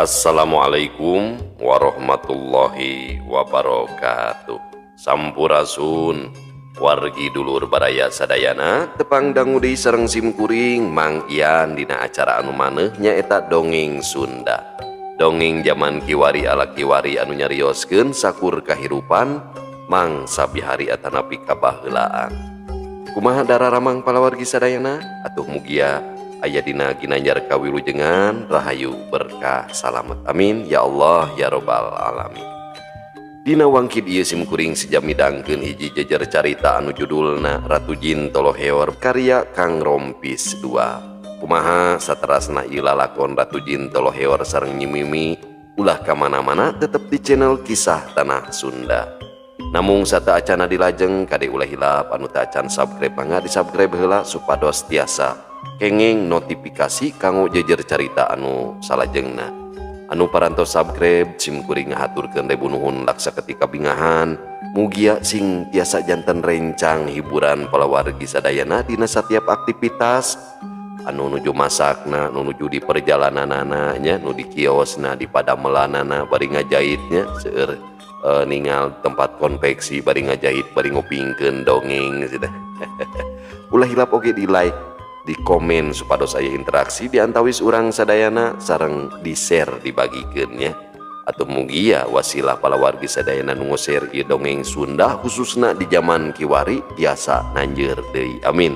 Assalamualaikum warahmatullahi wabarakatuh. Sampurasun wargi dulur baraya sadayana, tepang dangu deui sareng simkuring Mang Ian dina acara anu maneuh nyaeta Dongeng Sunda. Dongeng zaman kiwari ala kiwari anu nyarioskeun sakur kahirupan mangsa bihari atanapi kabaheulaan. Kumaha dararamang palawargi sadayana? Atuh mugia aya dina ginanjar kawilujengan, rahayu berkah salamet, amin ya Allah ya robbal alamin. Dina wangkid ieu simkuring sejam midangkeun hiji jejer carita anu judulna Ratu Jin Toloheor karya Kang Rompis 2. Kumaha saterasna ieu lalakon Ratu Jin Toloheor sareng Nyi Mimi? Ulah ka mana-mana, tetep di channel Kisah Tanah Sunda. Namung sateuacana dilajeng, kade ulah hilap anu teu acan subscribe, mangga di subscribe heula supados tiasa kenging notifikasi kanggo jejer carita anu salajengna. Anu parantos subscribe, simkuring ngahaturkeun ribu nuhun laksa ketika bingahan. Mugia sing tiasa janten rencang hiburan palawargi sadayana dina setiap aktivitas, anu nuju masakna, nu nuju di perjalananana nya, nu di kiosna, di padamelanana bari ngajahitnya, seueur ningal tempat konveksi bari ngajahit bari ngupingkeun dongeng gitu. Ulah hilap oge di like, di komen supados aya interaksi di antawis urang sadayana, sareng di share, dibagikeun nya. Atau mugia wasilah palawargi sadayana nu share ieu dongeng Sunda khususna di zaman kiwari tiasa nanjeur deui, amin.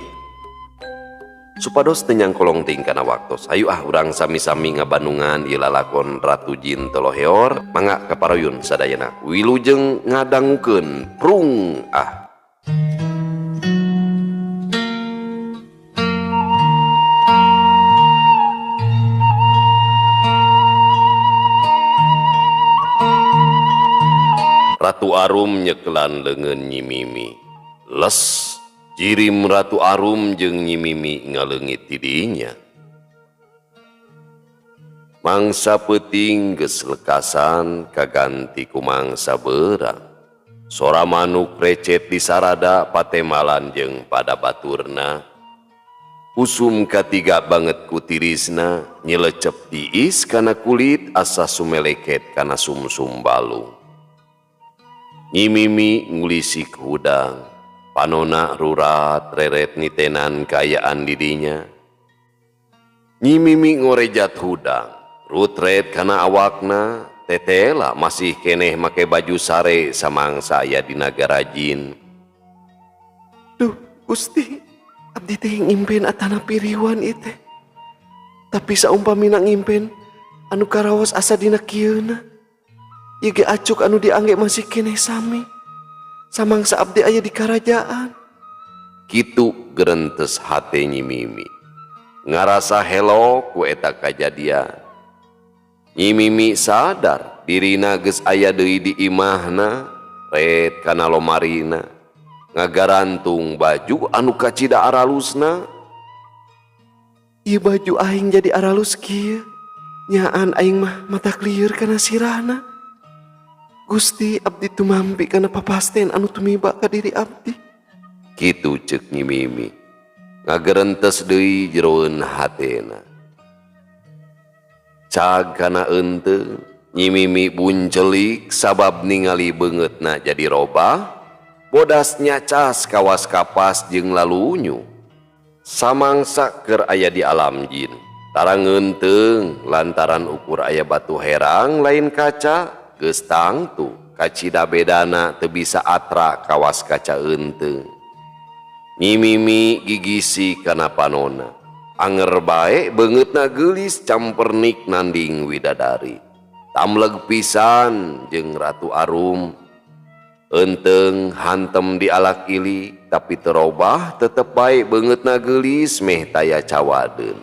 Supados teu nyangkolong teuing kana waktos, ayo ah urang sami-sami ngabandungan ieu lalakon Ratu Jin Toloheor. Mangga kaparuyun sadayana, wilujeng ngadangukeun prung ah. Ratu Arum nyekelan leungeun Nyi Mimi. Les jirim Ratu Arum jeung Nyi Mimi ngaleungit ti dinya. Mangsa peuting geus lekasan kaganti ku mangsa beurang. Sora manuk recet di sarada patemalan jeung pada baturna. Usum katiga banget ku tirisna, nyelecep tiis kana kulit asa sumeleket kana sumsum balung. Nyi Mimi ngulisik hudang, panona rurat reret nitenan kaayaan didinya. Nyi Mimi ngorejat hudang, rutret kana awakna, tetela masih keneh make baju sare samangsa aya di nagara jin. Duh, Gusti, abdi teh ngimpen atana piriwan ieu teh. Tapi saumpamina ngimpen anu karaos asa dina kieuna. Ieu ge acuk anu diangge masih keneh sami. Samangsa abdi aya di karajaan. Kitu gerentes hate Nyi Mimi. Ngarasa helo ku eta kajadian. Nyi Mimi sadar dirina geus aya deui di imahna, ret kana lomarina. Ngagarantung baju anu kacida aralusna. Ieu baju aing jadi aralus kieu. Nyaan aing mah mata klieur kana sirahna. Gusti, abdi tumampi kana papasten anu tumiba ka diri abdi. Kitu ceuk Nyi Mimi. Ngagerentes deui jeroeun hatena. Cag kana eunteung, Nyi Mimi buncelik sabab ningali beungeutna jadi robah, bodas nyacas kawas kapas jeung lalunyu. Samangsa keur aya di alam jin, tara ngeunteung lantaran ukur aya batu herang lain kaca. Geus tangtu kacida bedana teu bisa atra kawas kaca eunteung. Nyi Mimi gigisi kana panona. Anger bae beungeutna geulis campernik nanding widadari. Tamleg pisan jeung Ratu Arum. Eunteung hantem di alak ili tapi terobah tetep bae beungeutna geulis meh taya cawadeun.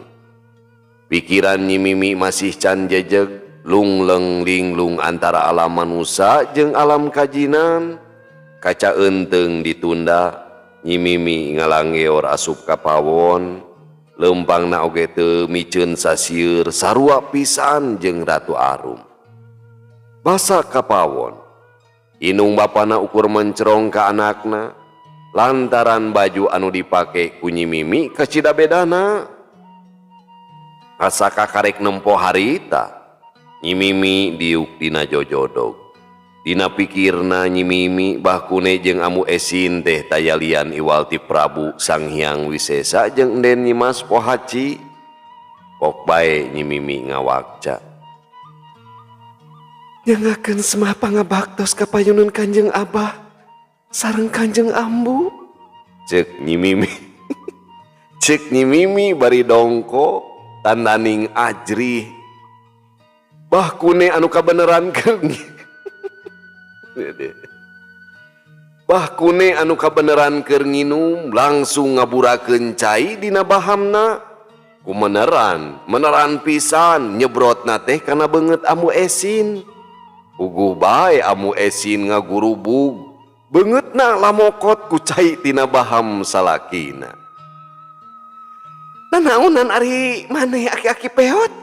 Pikiran Nyi Mimi masih can jejeg, lungleng linglung antara alam manusia jeung alam kajinan. Kaca eunteung ditunda, Nyi Mimi ngalanggeor asup ka pawon. Leumpangna oge teu miceun sasieur, sarua pisan jeung Ratu Arum. Basa ka pawon, inung bapana ukur mencerong ka anakna lantaran baju anu dipake ku Nyi Mimi kacida bedana. Asa kakarek nempo harita. Nyi Mimi diuk dina jojodog. Dina pikirna Nyi Mimi Bah Kune jeung Ambu Esin teh taya lian iwal ti Prabu Sang Hyang Wisesa jeung Enden Nyimas Pohaci. Pok bae Nyi Mimi ngawakca. Nyangakeun semah pangabaktos ka payunun Kanjeng Abah sareng Kanjeng Ambu. Cek Nyi Mimi. Cek Nyi Mimi bari dongko tandaning ajrih. Bah Kune anu kabeneran keur Bah Kune anu kabeneran keur nginum langsung ngaburakeun cai dina bahamna. Kumeneran, meneran pisan nyebrotna teh kana beungeut Ambu Esin. Puguh bae Ambu Esin ngagurubug, beungeutna lamokot ku cai tina baham salakina. Nanaonan ari maneh aki-aki peot?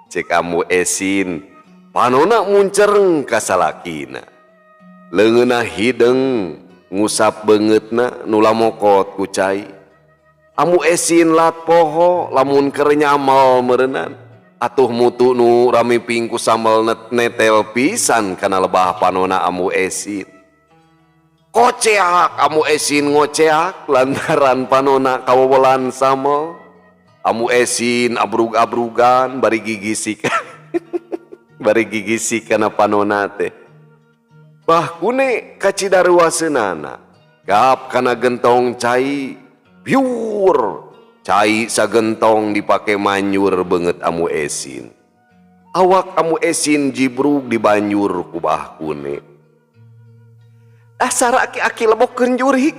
Cek Ambu Esin, panona muncereng ka salakina. Leungeunna hideung ngusap beungeutna nu lamokot ku cai. Ambu Esin lat poho lamun keur nyamal meureunnan. Atuh mutu nu ramiping ku sambel netel pisan kana lebah panona Ambu Esin. Koceak Ambu Esin ngoceak lantaran panona kawewelan sambel. Ambu Esin abrug-abrugan bari gigisik. Bari gigisik kana panona teh. Bah Kune kacidaruaseunana gap kana gentong cai biur. Cai sagentong dipake manyur beungeut Ambu Esin. Awak Ambu Esin jibrug dibanjur ku Bah Kune. Dasar aki-aki lebokeun jurik.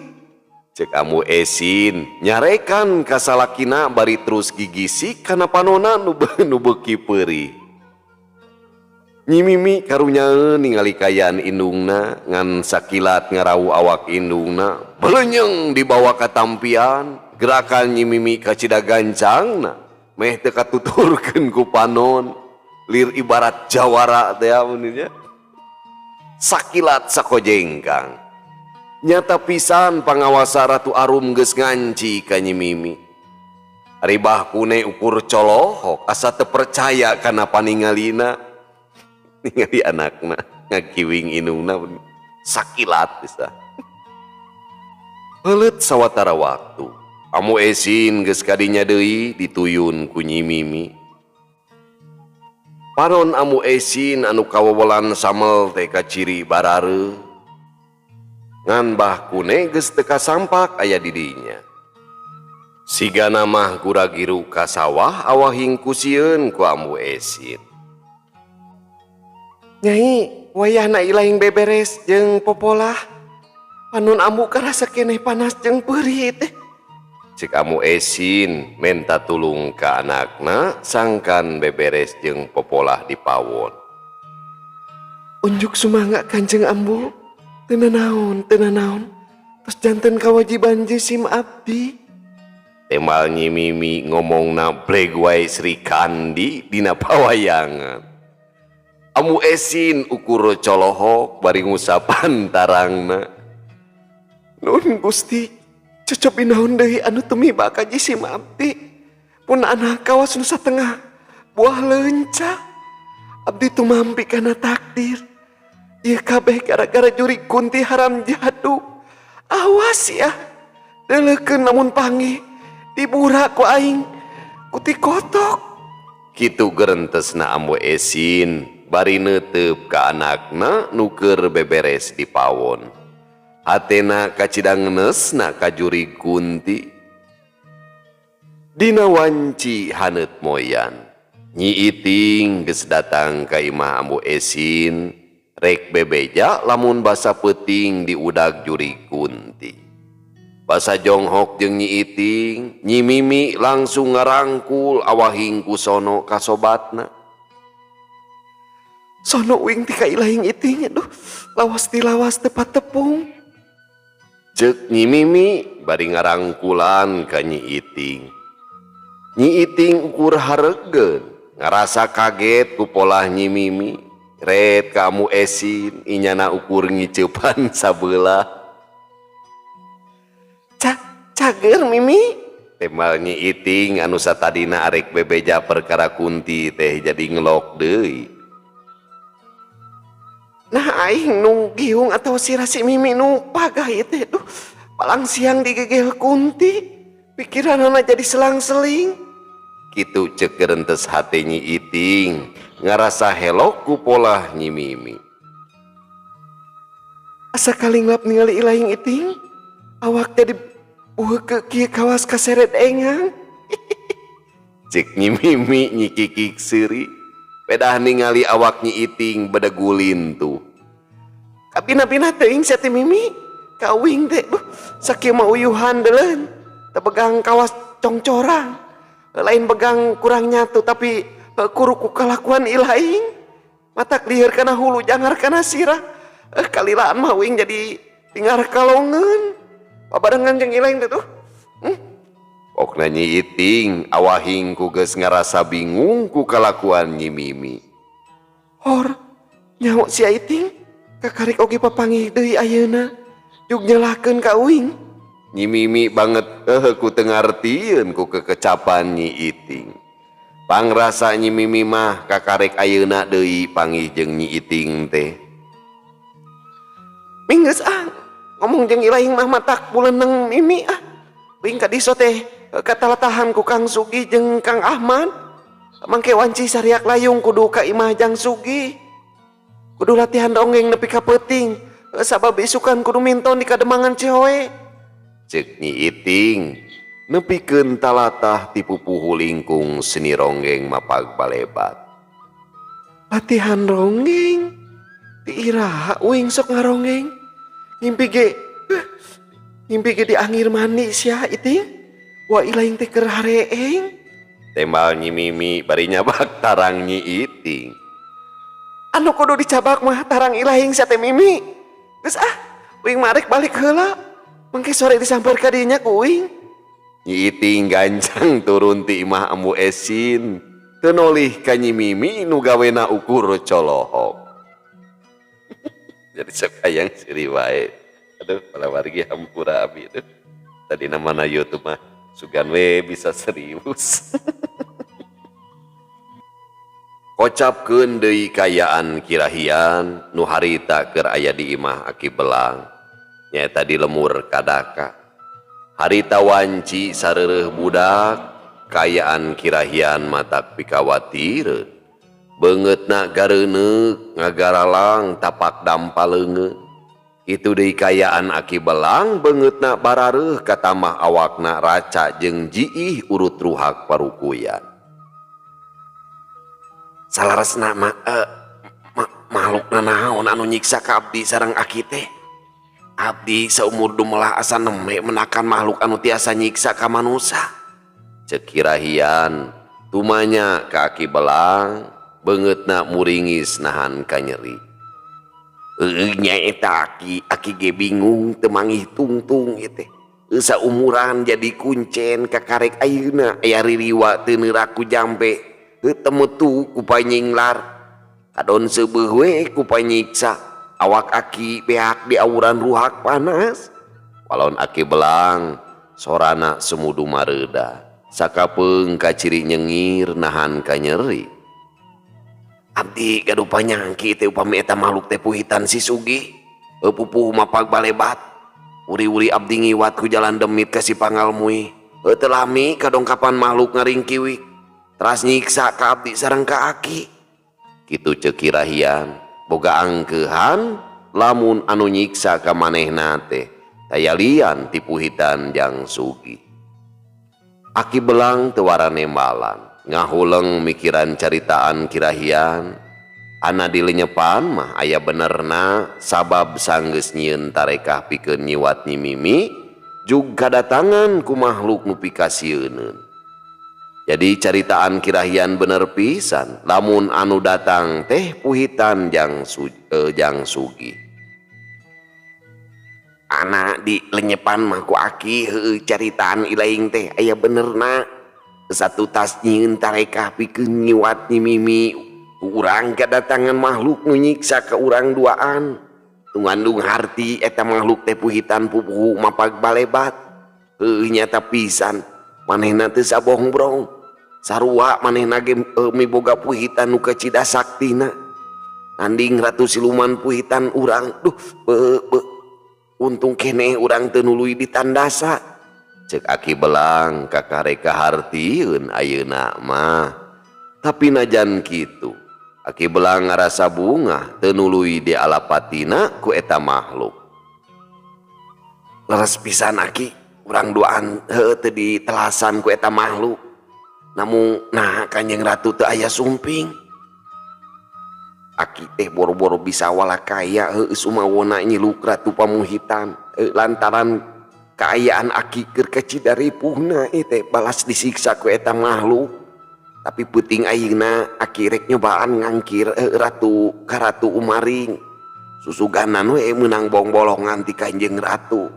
Cek Ambu Esin nyarekan ka salakina bari terus gigisik kana panona nu beuki peurih. Nyi Mimi karunyaeun ningali kaayaan indungna ngan sakilat ngarau awak indungna belenyeng dibawa ka tampian. Gerakan Nyi Mimi kacida gancangna meh teu katuturkeun ku panon lir ibarat jawara teh nya. Sakilat sakojengkang nyata pisan pangawasa Ratu Arum geus nganci ka Nyi Mimi. Ari Bah Kune ukur colohok asa teu percaya kana paningalina. Ningali anakna ngakiwing indungna sakilat bisa. Heuleut sawatara waktu Ambu Esin geus kadinya deui dituyun ku Nyi Mimi. Panon Ambu Esin anu kawewelan samel teh kaciri barareuh. Ngan Bah Kune geus teu kasampak aya di dinya. Sigana mah gura-giru ka sawah awahing kusieun ku Ambu Esin. Nyai, wayahna ilahing beberes jeung popolah. Panon ambu karasa keneh panas jeung peurih teh. Cek Ambu Esin menta tulung ka anakna sangkan beberes jeung popolah di pawon. Unjuk sumangga Kanjeng Ambu, teu nanaon, teu nanaon. Tos janten kawajiban jisim abdi. Temal Nyi Mimi ngomongna bleg wae Sri Kandi dina pawayangan. Ambu Esin ukur colohok bari ngusapan tarangna. Nun Gusti, cecep naon deui anu tumiba ka jisim abdi. Pun anak kawas nu satengah buah leunca. Abdi tumampi kana takdir. Ieu kabeh gara-gara jurig kunti haram jaduk. Awas ya, deuleukeun lamun panggih dibura ku aing kuti kotok. Kitu gerentesna Ambu Esin bari neuteup ka anakna nu keur beberes di pawon. Hatena kacida ngenesna ka jurig kunti. Dina wanci haneut moyan. Nyi Iting geus datang ka imah Ambu Esin rek bebeja lamun basa peuting diudag jurig kunti. Basa jonghok jeung Nyi Iting, Nyi Mimi langsung ngarangkul awahing ku sono ka sobatna. Sono uing ti ka ilahing Iting, aduh, lawas dilawas tepat tepung. Ceuk Nyi Mimi bari ngarangkulan ka Nyi Iting. Nyi Iting ukur haregeun, ngarasa kaget ku polah Nyi Mimi. Ret ka Ambu Esin, inyana ukur ngiceupan sabelah. Cager Mimi. Temal Nyi Iting anu satadina arek bebeja perkara kunti teh jadi ngelok deui. Nah aing nu giung atau sirah si Mimi nu pagah ieu teh, duh, palang siang digegel kunti, pikiranana jadi selang-seling. Kitu cek gerentes hate Nyi Iting ngarasa helok ku polah Nyi Mimi. Asa kalinglap ningali ilaing Iting, awak jadi buheukeuk kieu kawas kaseret engang. Cek Nyi Mimi nyikikik seuri pedah ningali awak Nyi Iting bedegulin tuh. Kabina-bina teuing sia teh Mimi, ka uing teh, duh, sakieu mah uyuhan deuleun, teu begang kawas congcorang. Lain begang kurang nyatu tapi kuru ku kalakuan ilaing. Matak lieur kana hulu jangar kana sirah. Kalilaan mah uing jadi tinggal kalongeun. Babarengan jeung ilaing teh tuh. Pokna Nyi Iting awahing ku geus ngarasa bingung ku kalakuan Nyi Mimi. Hor, nyaho sia Iting, kakarik oge papanggih deui ayeuna. Jug nyalahkeun ka uing. Nyi Mimi banget ku teu ngartieun ku kekecapan Nyi Iting. Pangrasa Nyi Mimi mah kakarek ayeuna deui panggih jeung Nyi Iting teh. Minggeus ah, ngomong jeung ilaing mah matak buleuneng Mimi ah. Uing ka diso teh katalatahan ku Kang Sugi jeung Kang Ahmad. Mangke wanci sariak layung kudu ka imah Jang Sugi. Kudu latihan dongeng nepi ka peuting. Sabab isukan kudu minton di kademangan Cihoe. Cek Nyi Iting nepikeun talatah ti pupuhu lingkung seni ronggeng mapag balebat. Latihan ronggeng? Ti iraha uing sok ngaronggeng? Ngimpi ge, ngimpi ge diangir mani sia Iting. Wa ilaing teh keur hareeng. Tembal Nyi Mimi bari nyabak tarang Nyi Iting. Anu kudu dicabak mah tarang ilaing sia teh Mimi. Geus ah, uing mah arek balik heula. Mangke sore disamper ka dinya ku uing. Nyi Iting gancang turun ti imah Ambu Esin. Teu nolih ka Nyi Mimi nu gawena ukur colohok. Jadi sok hayang seuri wae. Aduh, palawargi hampura abi tuh. Tadi namana YouTube mah sugan we bisa serius. Kocapkeun deui kayaan kirahian nu harita keur aya di imah Aki Belang. Nyaeta di lemur kadaka. Harita wanci sareureuh budak kayaan kirahian matak pikawatireun. Beungeutna gareuneuk ngagaralang tapak dampa leungeun. Kitu deui kayaan Aki Belang beungeutna barareuh katamah awakna raca jeung jiih urut ruhak parukuyan. Salaresna mah makhlukna naon anu nyiksa ka abdi sareng aki teh? Abdi saumur dumelah asa nembe menakan makhluk anu tiasa nyiksa ka manusa. Ceuk kirahian tumanya ka Aki Belang beungeutna muringis nahan kanyeri. Heueuh nya eta aki, aki ge bingung teu mangih tungtung ieu teh. Saumuran jadi kuncen kakarek ayeuna aya ririwa teu neurak ku jampe. Heuh temetu ku panyinglar. Kadon seubeuh we ku panyiksa. Awak aki beak di awuran ruhak panas. Walon Aki Belang sorana sumudu mareuda. Sakapeung kaciri nyengir nahan kanyeri. Abdi gaduh panyangki teh upami eta makhluk teh puhitan si Sugi. Pupuhu mapag balebat. Uri-uri abdi ngiwat ku jalan demit ka si Pangalmui. Teu lami kadongkapan makhluk ngaringkiwik. Teras nyiksa ka abdi sareng ka aki. Kitu ceuk kirahian. Boga angkeuhan lamun anu nyiksa ka manehna teh tayalian ti puhitan Jang Sugi. Aki Belang teu waranembalan. Ngahuleng mikiran caritaan kirahian. Ana dilenyepan mah aya benerna sabab sanggeus nyieun tarekah pikeun nyiwat Nyi Mimi jug kadatangan ku makhluk nu pikasieuneun. Jadi caritaan kirahian bener pisan lamun anu datang teh puhitan Jang Sugi. Ana dilenyepan mah ku aki heueuh caritaan ilaing teh aya benerna. Satu tas nyieun tarekah pikeun nyiwat Nyi Mimi. Urang kedatangan makhluk nu nyiksa ka urang duaan. Nu ngandung harti eta makhluk teh puhitan pupuhu mapag balebat. Heueuh nyata pisan manehna teu sabohongbrong. Sarua manehna ge miboga puhitan nu kacida saktina. Nanding ratu siluman puhitan urang. Duh, be, be. Untung keneh urang teu nuluy ditandasa. Cek Aki Belang kakare kahartieun ayeuna mah. Tapi najan kitu, Aki Belang ngarasa bungah teu nuluy dialapatina ku eta makhluk. Leres pisan Aki, urang duaan heuh teu ditelasan ku eta makhluk. Namun nah Kanjeng Ratu teu aya sumping. Aki teh boro-boro bisa walakaya heuh sumawona nyiluk Ratu Pamuhitan. Lantaran kaayaan Aki keur kacida ripuhna ieu teh balas disiksa ku eta makhluk. Tapi peuting ayeuna Aki rek nyobaan ngangkir Ratu ka Ratu Umaring. Susuganan we meunang bongbolongan ti Kanjeng Ratu.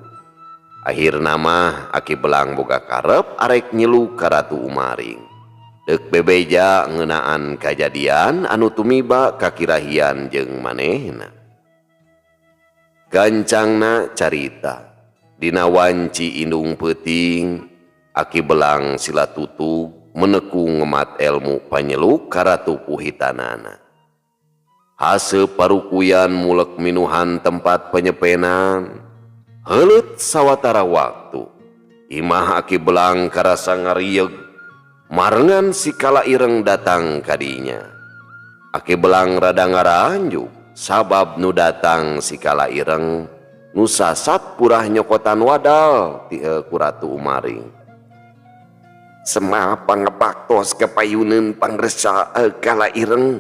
Akhirna mah Aki Belang boga karep arek nyiluk ka Ratu Umaring. Deuk bebeja ngeunaan kajadian anu tumiba kakirahian jeung manehna. Gancangna carita dina wanci indung peuting Aki Belang sila tutug menekung ngemat elmu panyeluk ka Ratu Puhitanana. Haseup parukuyan mulek minuhan tempat penyepenan. Heuleut sawatara waktu imah Aki Belang karasa ngarieg marengan si Kala Ireng datang kadinya. Aki Belang rada ngaranjuk sabab nu datang si Kala Ireng nu sasat purah nyokotan wadal ti ku Ratu Umaring. Sema pangebaktos kepayuneun pangresa Kala Ireng.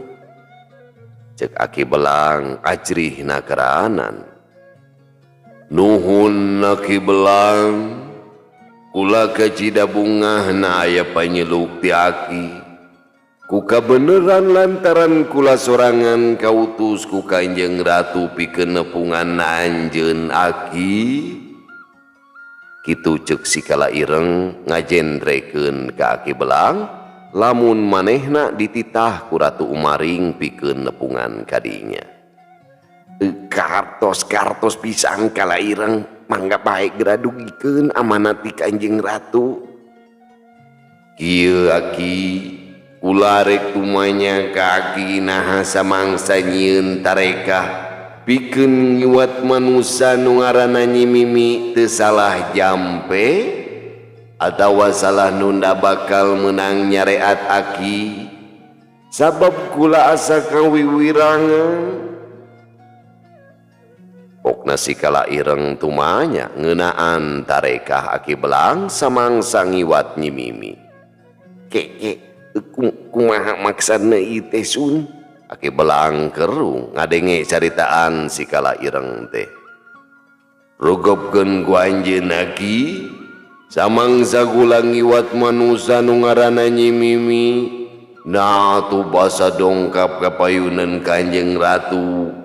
Cek Aki Belang ajrihna keranan. Nuhun Aki Belang, kula kacida bungahna aya panyeluk ti Aki. Ku kabeneran lantaran kula sorangan kautus ku Kanjeng Ratu pikeun nepungan anjeun Aki. Kitu ceuk si Kala Ireng ngajendrekeun ka Aki Belang lamun manehna dititah ku Ratu Umaring pikeun nepungan kadinya. Kartos-kartos pisang Kala Ireng mangga bae geura dugikeun amanat ti Kanjeng Ratu. Kieu Aki, kula rek tumanya ka Aki naha samangsa nyieun tarekah pikeun ngiwat manusa nu ngaranna Nyi Mimi teu salah jampe atawa salah nunda bakal meunang nyareat Aki sabab kula asa kawiwirangan. Pokna si Kala Ireng tumanya ngeunaan tarekah Aki Belang samangsa ngiwat Nyi Mimi. Keke, kumaha maksudna ieu teh Sun? Aki Belang kerung ngadenge caritaan si Kala Ireng teh. Rugopkeun ku anjeun Aki samangsa kula ngiwat manusa nu ngaranna Nyi Mimi. Nah atuh basa dongkap ka payuneun Kanjeng Ratu.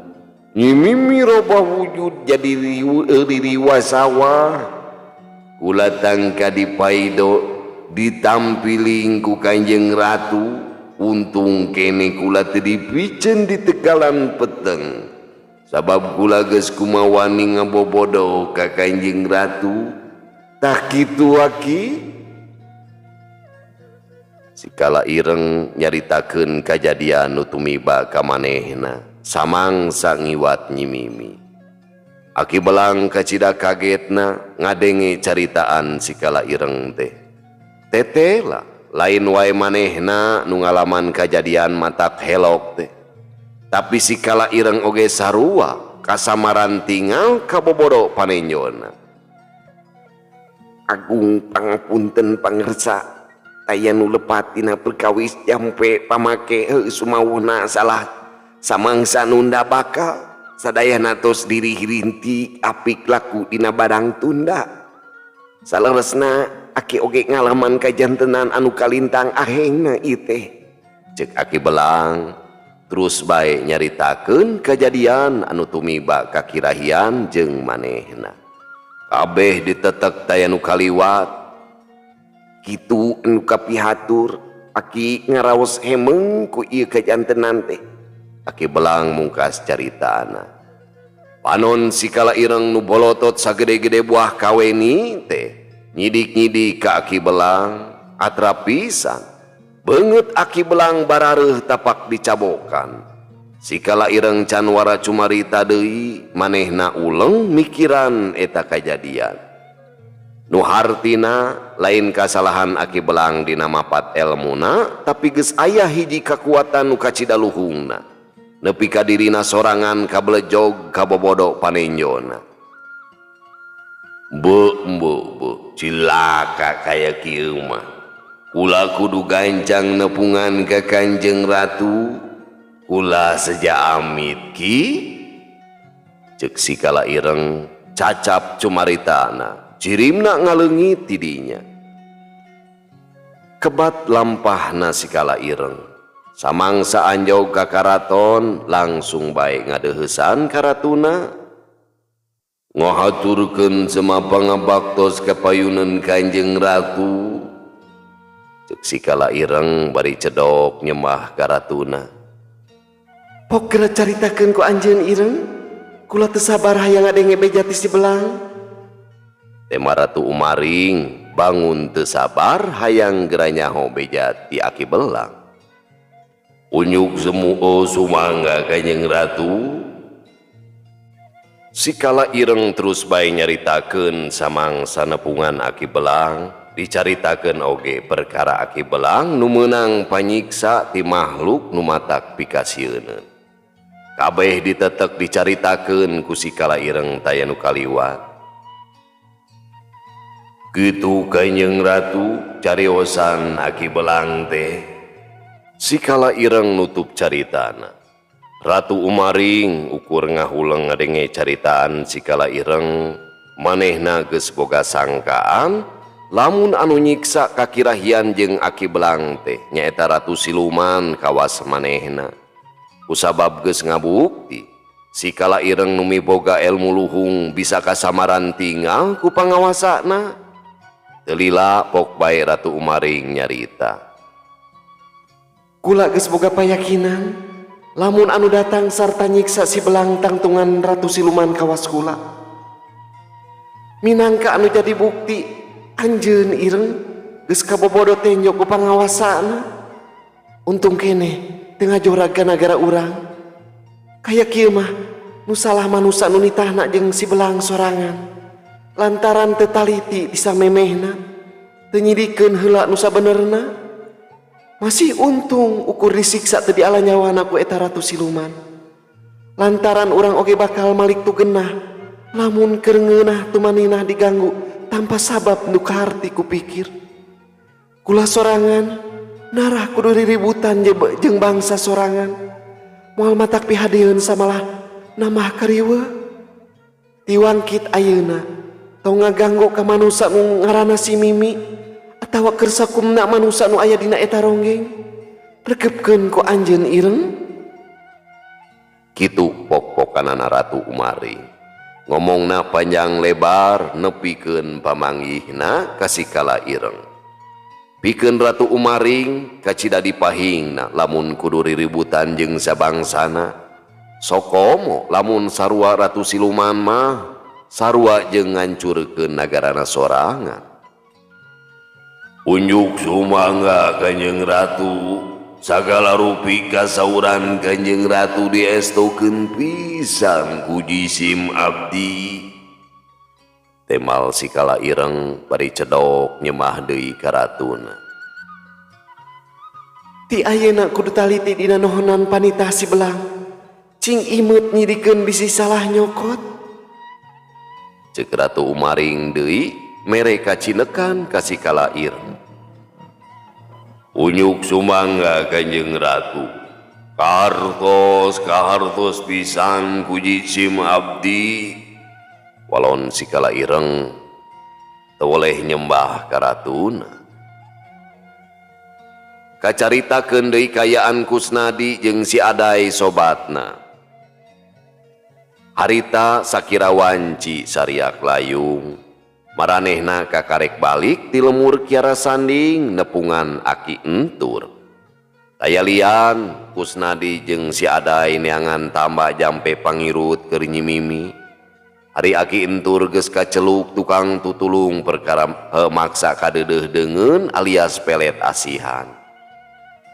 Nyi Mimi robah wujud jadi ririwa sawah. Kula tangka dipaido ditampiling ku Kanjeng Ratu. Untung kene kula teu dipiceun di tegalan peteng. Sabab kula geus kumawani ngabobodo ka Kanjeng Ratu. Tah kitu Aki. Si Kala Ireng nyaritakeun kajadian nu tumiba ka manehna samangsa ngiwat Nyi Mimi. Aki Belang kacida kagetna ngadenge caritaan si Kala Ireng teh. Tetela lain wae manehna nu ngalaman kajadian matak helok teh. Tapi si Kala Ireng oge sarua kasamaran tinggal kabobodo panenjona. Agung pangapunten pangersa, taya nu lepat dina perkawis jampe pamake heuh sumawona salah samangsa nunda bakal sadayana tos diri hirinti apik laku dina badang tunda. Saleresna Aki oge ngalaman kajantenan anu kalintang ahengna ieu teh. Cek Aki Belang terus bae nyaritakeun kajadian anu tumiba kakirahian jeung manehna. Kabeh ditetek taya nu kaliwat. Kitu anu kapihatur Aki ngaraos hemeng ku ieu kajantenan teh. Aki Belang mungkas caritana. Panon si Kala Ireng nu bolotot sagede-gede buah kaweni teh nyidik-nyidik ka Aki Belang atrap pisan. Beungeut Aki Belang barareuh tapak dicabokan. Sikala ireng can wara cumarita deui, manehna uleng mikiran eta kajadian. Nu hartina lain kasalahan Aki Belang dina mapat elmuna, tapi geus aya hiji kakuatan nu kacida luhungna. Nepi ka dirina sorangan kabelejog kabobodo panenjona. Be be be cilaka kaya kieu mah. Kula kudu gancang nepungan ka Kanjeng Ratu. Kula seja amit ki. Ceuk Sikala Ireng cacap cumaritana. Jirimna ngaleungit tidinya. Kebat lampahna Sikala Ireng. Samangsa anjog ka karaton langsung bae ngadeuheusan ka ratuna. Ngahaturkeun sema pangabaktos ka payuneun Kanjeng Ratu. Ceuk Sikala Ireng bari cedok nyembah ka ratuna. Pok geura caritakeun ku anjeun Ireng, kula teu sabar hayang ngadenge beja ti si Belang. Tema Ratu Umaring bangun teu sabar hayang geura nyaho beja ti Aki Belang. Unyuk semu sumangga Kanjeng Ratu. Sikala Ireng terus bae nyaritakeun samangsa nepungan Aki Belang, dicaritakeun oge perkara Aki Belang nu meunang panyiksa ti makhluk nu matak pikasieun. Kabeh ditetek dicaritakeun ku Sikala Ireng taya nu kaliwat. Kitu Kanjeng Ratu cariosan Aki Belang teh. Sikala Ireng nutup caritana. Ratu Umaring ukur ngahuleng ngadenge caritaan Sikala Ireng, manehna geus boga sangkaan lamun anu nyiksa kakirahian jeung Aki Belang teh nyaeta Ratu Siluman kawas manehna. Kusabab geus ngabukti Sikala Ireng nu miboga ilmu luhung bisa kasamaran tinggal ku pangawasana. Teu lila pok bae Ratu Umaring nyarita. Kula geus boga payakinan lamun anu datang sarta nyiksa si Belang tangtungan Ratu Siluman kawas kula. Minangka anu jadi bukti anjeun Ireng geus kabobodo tenjo ku pangawasana. Untung keneh teu ngajorag ka nagara urang. Kaya kieu mah nu salah manusa nu nitahna jeung si Belang sorangan. Lantaran teu taliti bisa memehna, teu nyidikeun heula nu sabenerna. Masih untung ukur disiksa teu diala nyawana ku eta Ratu Siluman. Lantaran urang oge bakal malik tu genah, lamun keur ngeunah tumaninah diganggu tanpa sabab nu kaharti ku pikir. Kula sorangan narah kudu riributan jeung bangsa sorangan. Moal matak pihadeun samalah namah kariweuh. Tiwangkit ayeuna tong ngaganggu ka manusa nu ngaranna si Mimi atawa keur sakumna manusa nu aya dina eta ronggeng. Rekepkeun ku anjeun Ireng. Kitu pok-pokanana Ratu Umaring. Ngomongna panjang lebar nepikeun pamanggihna ka Sikala Ireng. Pikeun Ratu Umaring kacida dipahingna lamun kudu riributan jeung sabangsana. Sokomo lamun sarua Ratu Siluman mah sarua jeung ngancurkeun nagarana sorangan. Unjuk sumangga Kanjeng Ratu, sagala rupi kasauran Kanjeng Ratu diestokeun pisan ku jisim abdi. Temal Sikala Ireng bari cedok nyemah deui ka ratuna. Ti ayeuna kudu taliti dina nohonan panitah si Belang. Cing imeut nyidikeun bisi salah nyokot. Ceuk Ratu Umaring deui mere kacinekan ka Sikala Ireng. Unyuk sumangga Kanjeng Ratu, kahartos kahartos pisan ku jisim abdi. Walon Sikala Ireng teu woleh nyembah ka ratuna. Kacaritakeun deui kayaan Kusnadi jeung si Adai sobatna. Harita sakira wanci sariak layung. Maranehna kakarek balik ti lemur Kiara Sanding nepungan Aki Entur. Taya lian Kusnadi jeung si Adai neangan tambah jampe pangirut keur Nyi Mimi. Ari Aki Entur geus kaceluk tukang tutulung perkara maksa kadeudeuh deungeun alias pelet asihan.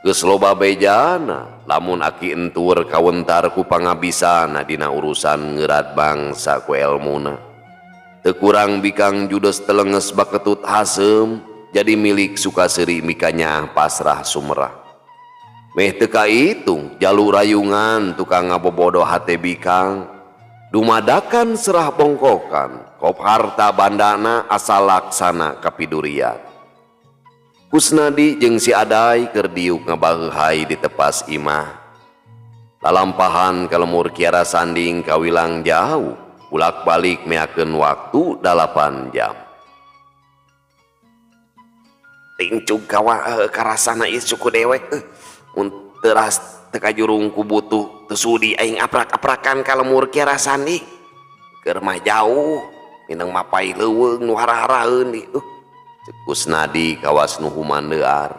Geus loba bejana lamun aki entur kawentar ku pangabisana dina urusan ngeurat bangsa ku elmuna. Teu kurang bikang judes telenges baketut haseum jadi milik Sukaseri mikanyaah pasrah sumerah. Meh teu kaitung jalu rayungan tukang ngabobodo hate bikang. Dumadakan serah bongkokan kop harta bandana asal laksana kapidurian. Kusnadi jeung si Adai keur diuk ngabaheuhai di tepas imah. Lalampahan ka lemur Kiara Sanding kawilang jauh, bulak-balik meakeun waktu 8 jam. Tingcug kawa karasana ieu suku dewek mun teras teu kajurung ku butuh teu sudi aing aprak-aprakan ka lemur Kiara Sanding. Keur mah jauh, mineng mapai leuweung nu hara-haraeun ieu. Cek Kusnadi kawas nu humandear.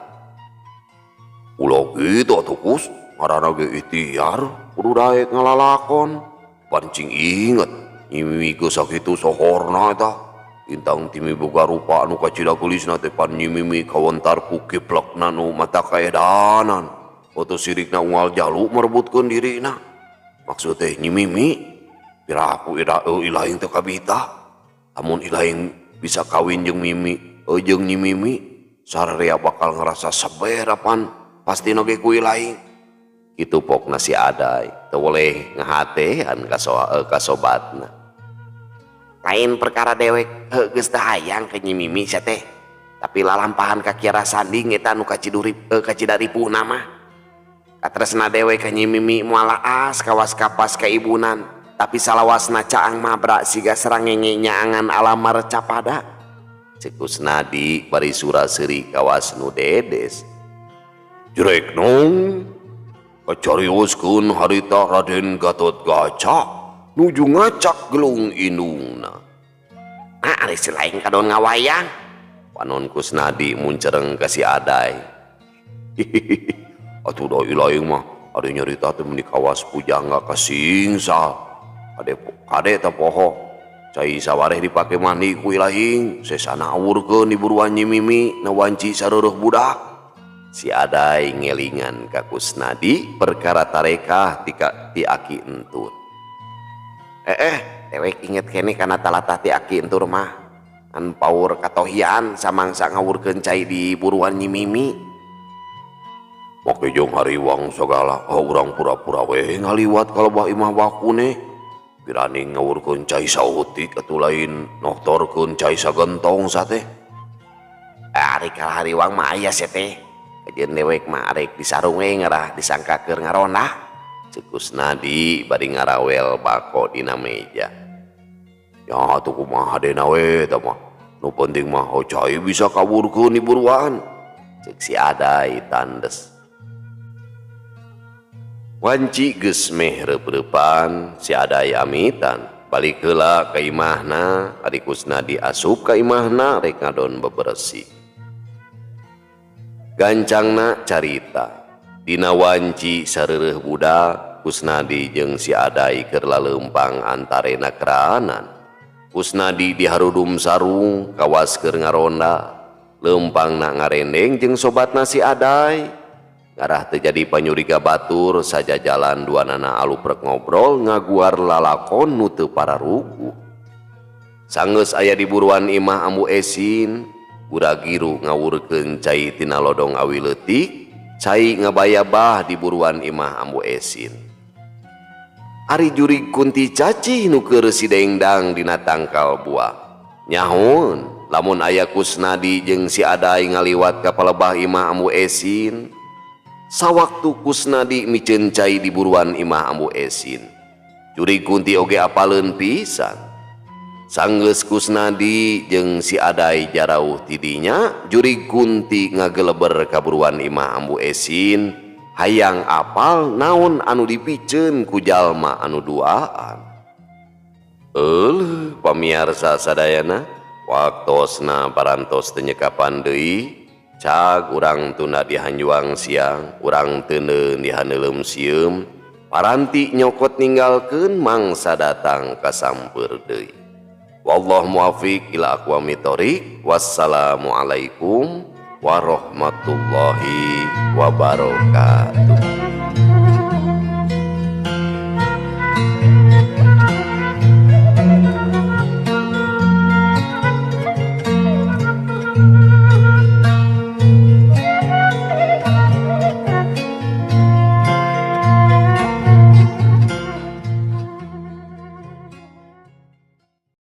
Ulah kitu atuh Kus, ngaranna ge ikhtiar kudu daek ngalalakon. Pancing inget Nyi Mimi geus sakitu sohorna eta. Intang timi boga rupa anu kacida geulisna teh pan Nyi Mimi kawentar ku kiplekna nu mata kaedanan. Oto sirikna unggal jalu merebutkeun dirina. Maksud teh Nyi Mimi piraku ira ilaing teu kabita. Lamun ilaing bisa kawin jeung Mimi jeung Nyi Mimi sararea bakal ngerasa seber apan pasti oge ku ilaing. Kitu pokna si Adai teu boleh ngahatean ka sobatna. Lain perkara dewek geus teu hayang ka Nyi Mimi sia teh, tapi lalampahan ka Kiara Sanding eta nu kacida ripuhna mah. Katresna dewek ka Nyi Mimi moal aas kawas kapas ka ibunan, tapi salawasna caang mabra siga sarangenge nyaangan alamar capada. Cek Kusnadi bari sura-seuri kawas nu dedes. Jrek nong kacarioskeun harita Raden Gatotkaca nuju ngacak gelung indungna. Nah, ari si lain kadon ngawayang. Panon Kusnadi muncereng ka si Adai. Hihihi, atuh da ilaing mah ari nyarita teh meuni kawas pujangga kasingsal. Kade kade teh poho. Cai sawareh dipake mandi ku ilaing, sesana awurkeun di buruan Nyi Mimi na wanci sareureut budak. Si Adai ngelingan ka Kusnadi perkara tarekah ti aki entur. Dewek inget kene kana talatah ti aki entur mah. An paur katohian samangsa ngawurkeun cai di buruan Nyi Mimi. Make jeung hariwang sagala, oh, urang pura-pura we ngaliwat ka lebah imah bakune. Birani ngawurkeun cai saeutik atuh lain noktorkeun cai sagentong sate. Ari ka hariwang mah aya sia teh. Kajeun dewek mah arek disarung we ngarah disangka keur ngaronah. Cek Kusnadi bari ngarawel bako dina meja. Ya atuh kumaha dena we eta mah. Nu penting mah cai bisa kawurkeun di buruan. Cek si Adai tandes. Wanci geus meh reup-reupan si Adai amitan balik heula ka imahna. Ari Kusnadi asup ka imahna rek ngadon beberesih. Gancangna carita dina wanci sareureuh budak Kusnadi jeung si Adai keur laleumpang antarena keraanan. Kusnadi diharudum sarung kawas keur ngaronda, leumpangna ngarendeng jeung sobatna si Adai. Ngarah teu jadi panyuriga batur saja jalan duanana aluprek ngobrol ngaguar lalakon nu teu pararuguh. Sanggeus aya di buruan imah Ambu Esin, guragiru ngawurkeun cai tina lodong awi leutik, cai ngabayabah di buruan imah Ambu Esin. Ari jurig kunti cacih nu keur sidengdang dina tangkal buah. Nyahoun lamun aya Kusnadi jeung si Adai ngaliwat ka palebah imah Ambu Esin. Sawaktu Kusnadi miceun cai di buruan imah Ambu Esin, jurig kunti oge apaleun pisan. Sanggeus Kusnadi jeung si Adai jarauh tidinya, jurig kunti ngageleber ka buruan imah Ambu Esin, hayang apal naon anu dipiceun ku jalma anu duaan. Euleuh pamiarsa sadayana, waktosna parantos teu nyekapan deui. Cag urang tunda dihanjuang siang, urang teuneun dihaneuleum sieum, paranti nyokot ninggalkeun mangsa datang kasampeur deui. Wallahu muwaffiq ila aqwamit thoriq. Wassalamualaikum warahmatullahi wabarakatuh.